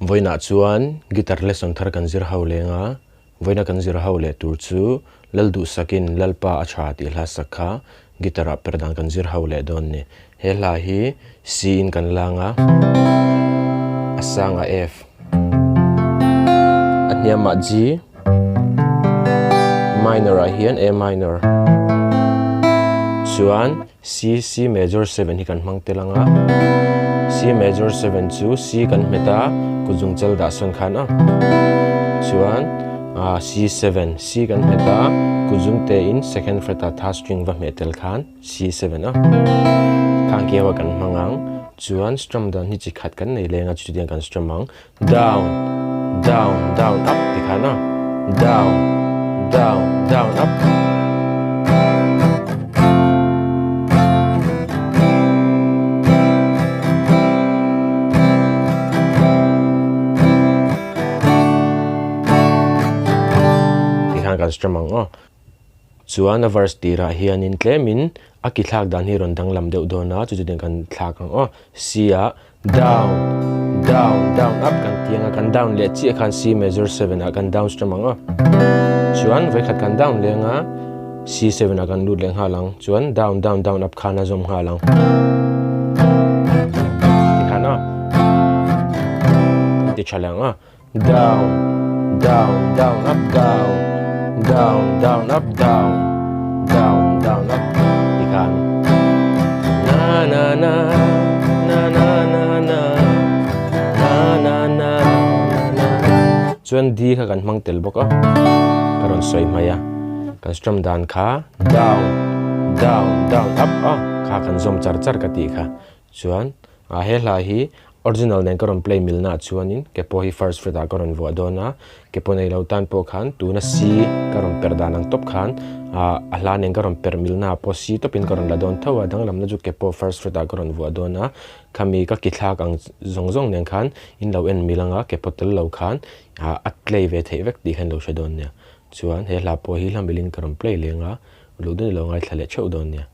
Vawiinah chuan guitar lesson thar kan zir ho leng a, vawiina kan zir ho leh tur chu Lalduhsakin Lalpa a tha tih hla sak kha guitar ah per dan kan zir ho leh dawn ni. He hla hi C in kan lang a, a sangah F, a hniamah G, minor ah hian A minor, chuan C, C major 7 hi kan hmang tel ang a, C major 7 chu C kan hmet a, kut zung chal dah sawn khan a, chuan C7, C kan hmet a, kut zung te in second fret ah third string va hmeh tel khan C7 a, khang kiau ah kan hmang ang, chuan strum dan hi chi khat kan nei leng a, chutiang kan strum ang, down, down, down, up ti khan a, down, down, down, up. Ti khan kan strum ang aw. Chuan a verse tirah hianin tlemin a ki thlak dan hi rawn danglam deuh dawn a, chu chu kan thlak ang aw. C ah down, down, down up kan ti ang a, kan down leh chiah khan C major 7 ah kan down strum ang aw. Chuan vawikhat kan down leng a, C7 ah kan lut leh nghal ang. Chuan down, down, down up khan a zawm nghal ang. Tikhan aw. Ti tha leh ang aw. Down, down, down, up, down, down, down, up, down, down, down, up ti khan na na na na na na na na na na na chuan D kha kan hmang tel bawk a ka rawn sawi hmai a kan strum dan kha down down down up a kha kan zawm char char ka tih kha chuan A he hla hi original nen ka rawn play mil naah chuanin ke pawh hi first fret ah ka rawn vuah dawn a, ke pawh nei lo tan pawh khan tuna C ka rawn per dan ang tawp khan ah a hla nen ka rawn per mil naah pawh C tawpin ka rawn la dawn tho a, danglamna chu ke pawh first fret ah ka rawn vuah dawn a, khami ka ki thlak ang zawng zawng nen khan in lo en mil anga ke pawh tel lo khan ah a play ve theih vek tih kha in lo hre dawn nia. Chuan he hla pawh hi hla milin ka rawn play leng a, luh dun i lo ngaithla leh theuh dawn nia.